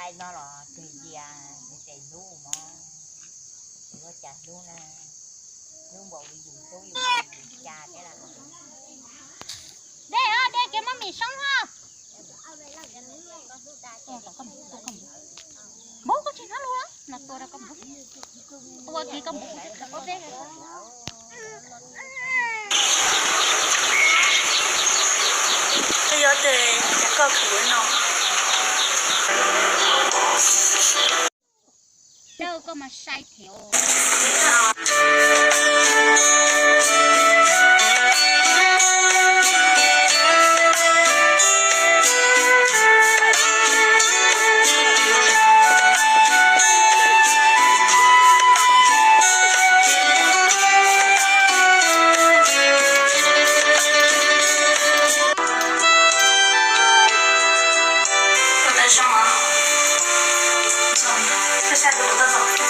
No los twg yia, nws tes hlub mog, tsis ua cas hlub na, hlub npaum li yus hlub yus, yus cas thiab las. Dej os, dej kev muab mim soob os. Npub koj tsis hnov lus no tua rau koj npub. Ua kiag koj npub. Koj yuav tes koj khwv no. Dawb koj mas sai thiab. Koj tau zoo os. Koj saib tus koj tau.